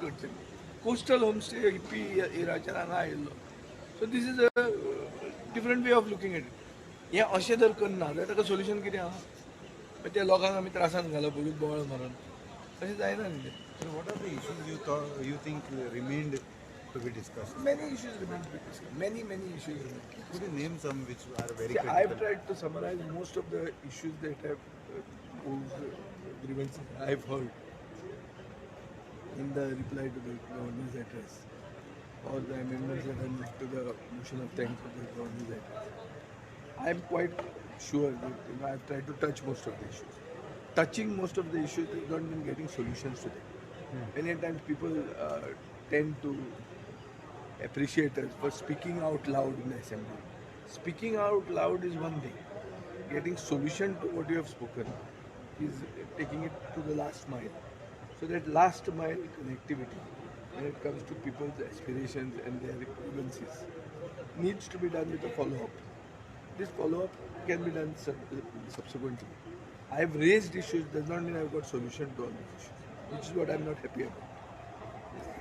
करचें. Coastal homestay hippie इराच्यान हांगा आयिल्लो. So this is a different way of looking at it. हें अशें जर करना जाल्यार ताका सोल्युशन कितें आहा? मागीर त्या लोकांक आमी त्रासान घालप, पयलींच बोवाळ मारून, तशें जायना न्ही तें. So what are the issues you think remained to be discussed? Many issues remain to be discussed. Many, many issues remain. Could you name some which are very See, I've critical? Tried to summarize most of the issues that have whose grievances I've heard in the reply to the governor's address or the amendments that are moved to the motion of thanks for the governor's address. I'm quite sure that I've tried to touch most of the issues. Touching most of the issues does not mean getting solutions to them. Many times people tend to appreciate us for speaking out loud in the assembly. Speaking out loud is one thing. Getting solution to what you have spoken is taking it to the last mile. So that last mile connectivity, when it comes to people's aspirations and their grievances, needs to be done with a follow-up. This follow-up can be done subsequently. I have raised issues does not mean I've got solution to all these issues, which is what I'm not happy about.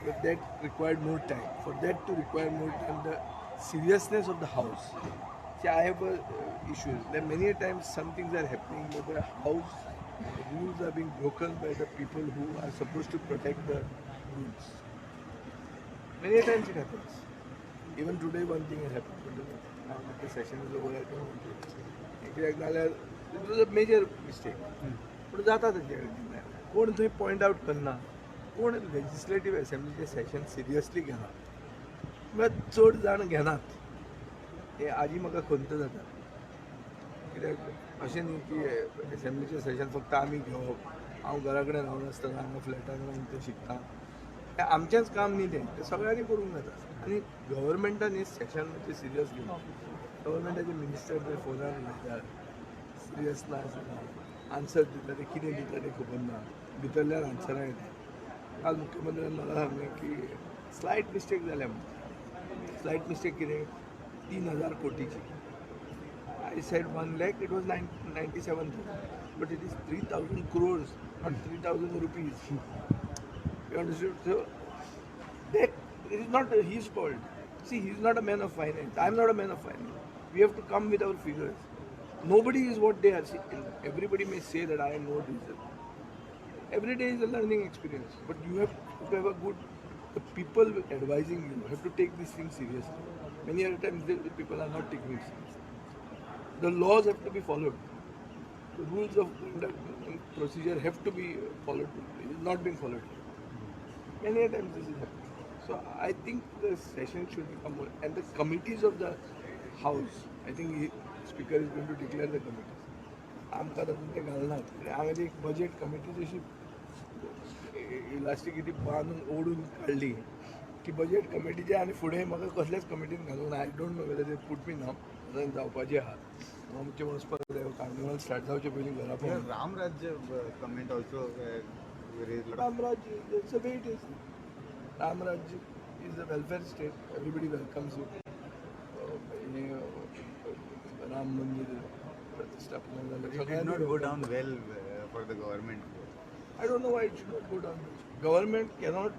But that required more time. For that to require more time, the seriousness of the house. See, I have a issues. There many a times some things are happening where the house rules are being broken by the people who are supposed to protect the rules. Many a times it happens. Even today, one thing has happened. But now that the session is over, I don't want to. कित्याक जाल्यार it was a major mistake. पूण जाता तेजे कडेन. कोण थंय point out करना, कोण लेजिस्लेटीव असेंब्लीचें सेशन सिरियसली घेना, म्हळ्यार चड जाण घेनात, हें आजी म्हाका खंत जाता. कित्याक अशें न्ही की असेंब्लीचें सेशन फक्त आमी घेवप. हांव घरा कडेन रावनासतना हांगा फ्लॅटान रावन तें शिकता, हें आमचेंच काम न्ही तें, तें सगळ्यांनी करूंक जाता. आनी गव्हर्मेंटान हें सेशन मातशें सिरियस घेवचें. गव्हर्मेंटाचे मिनिस्टर ते फोनार उलयतात, सिरियस ना आसना, आन्सर दिता ते कितें दिता तें खबर ना, भितरल्यान आन्सरां येता. काल मुख्यमंत्र्यान म्हाका सांगलें की स्लायट मिस्टेक जाल्या म्हणून. स्लायट मिस्टेक कितें? 3,000 कोटीची. I said 1 lakh, it was 97,000. But it is 3,000 crores, not 3,000 rupees. You understood? So, that it is not his fault. See, he is not a man of finance. I am not a man of finance. We have to come with our figures. Nobody is what they are. See, everybody may say that I know this. Every day is a learning experience. But you have to have a good, the people advising you have to take these things seriously. Many other times the people are not taking it seriously. The laws have to be followed. The rules of conduct and procedure have to be followed. It is not being followed. Many a times this is happening. So I think the session should become more, and the committees of the house. I think speaker is going to declare the committees. आमकां तातूंत ते घालनात. हांवें एक budget committee जशी elasticity बांदून ओडून काडली की बजेट कमिटीचे आनी फुडें म्हाका कसल्याच कमिटीन घालूंक ना. I don't know whether they put me now. जावपाचें आहा, आमचें वचपाक जाय. कार्निवल स्टार्ट जावचे पयलीं घरा Your पावून. Ram Rajya comment also raised a lot of Ram Rajya, that's the way it is. Ram Rajya is a welfare state. Everybody welcomes it. हे राम मंदिर प्रतिष्ठापना झालं. It did not go down well for the government. I don't know why it should not go down. Government cannot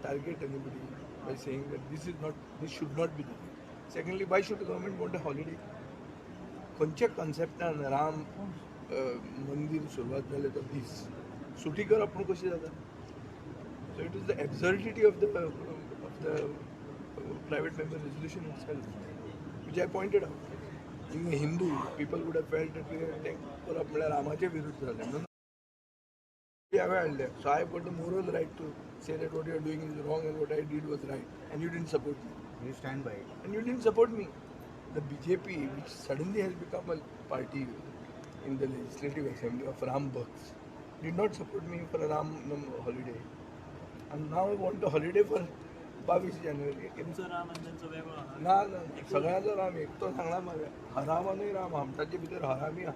target anybody by saying that this is not, this should not be done. Secondly, why should the government want a holiday? खंयच्या कॉन्सेप्टान राम मंदिर सुरवात जालें तो दीस सुटी करप म्हूण कशी जाता? So it is the absurdity of the private member resolution itself which I pointed out. Being a Hindu, people would have felt that तें करप म्हळ्यार रामाचे विरुद्ध जालें, म्हणून हांवें हाडलें. So I got the moral right to say that what you are doing is wrong and what I did was right, and you didn't support me. You stand by it. And you didn't support me. The BJP, which suddenly has become a party in the Legislative Assembly of Ram Bhakts, did not support me for a Ram holiday. And now I want a holiday for 22 जानेवारी. तुमचो राम आनी तेंचो वेगळो आहा. ना ना, सगळ्यांचो राम एक. तो सांगला मरे, हरामानूय राम आहा, तांचे भितर हरामी आहा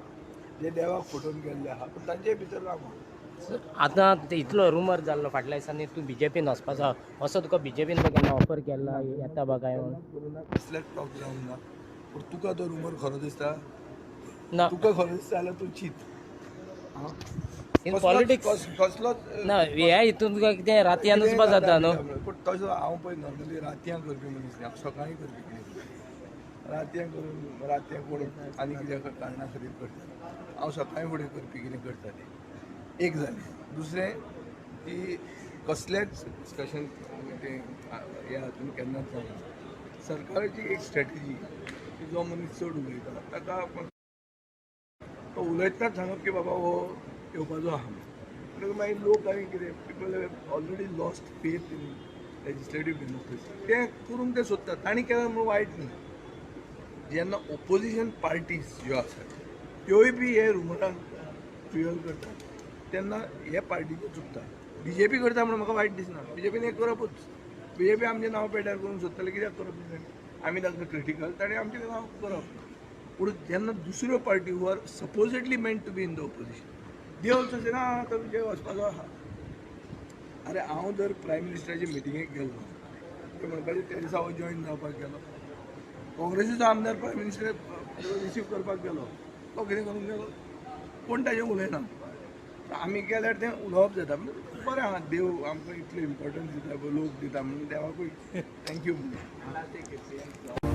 जे देवाक फटोवन गेल्ले आहा, पूण तांचे भितर राम आहा. आतां ते इतलो रुमर जाल्लो फाटल्या दिसांनी, तूं बीजेपीन वचपाचो असो, तुका बीजेपीन केन्ना ऑफर केला, येता बा काय म्हणून? करूं ना, कसलेच टॉक जावंक ना. पूण तुका तो रुमर खरो दिसता? ना. तुका खरो दिसता जाल्यार तूं चीत. आं. इन पॉलिटिक्स कसलोच ना, ह्या हितून तुका कितें रातयान वचपा जाता न्हू. पूण तसो हांव पळय नॉर्मली रातयां करपी मनीस न्ही, हांव सकाळीं करपी कितें. रातयां करून रातयां कोण आनी कित्या कारणा खातीर करता. हांव सकाळीं फुडें करपी कितें करता तें एक जालें. दुसरें की कसलेंच डिस्कशन तें ह्या हातून केन्नाच जायना. सरकाराची एक स्ट्रेटजी की जो मनीस चड उलयता ताका तो उलयतनाच सांगप की बाबा हो येवपाचो आहा म्हणून. मागीर लोक आनी कितें, people have already lost faith in legislative democracy. तें करूंक ते सोदतात. तांणी केलें म्हणून वायट न्ही. जेन्ना ओपोजिशन पार्टीज ज्यो आसात त्योय बी हे रुमरांक फ्युअल करतात तेन्ना हे पार्टीचें चुकता. बीजेपी करता म्हणून म्हाका वायट दिसना. बीजेपीन हें करपूच. बीजेपी आमचें नांव पेड्ड्यार करूंक सोदताले. कित्याक करप न्ही तांणी? आमी तांकां क्रिटिकल, तांणी आमचें नांव करप. पूण जेन्ना दुसऱ्यो party who are supposedly meant to be in the opposition, they also say ना आतां विजय वचपाचो आहा. अरे, हांव जर प्रायम मिनिस्टराचे मिटिंगेक गेलो ते म्हणपाचें त्या दिसा हांव जॉयन जावपाक गेलो. काँग्रेसीचो आमदार प्रायम मिनिस्टर रिसीव करपाक गेलो, तो कितें करूंक गेलो? कोण ताजें उलयना. आमी गेल्यार तें उलोवप जाता. बरें आहा, देव आमकां इतलें इम्पोर्टन्स दिता, लोक दिता म्हणून देवाकूय thank you म्हणून. लास्ट एक.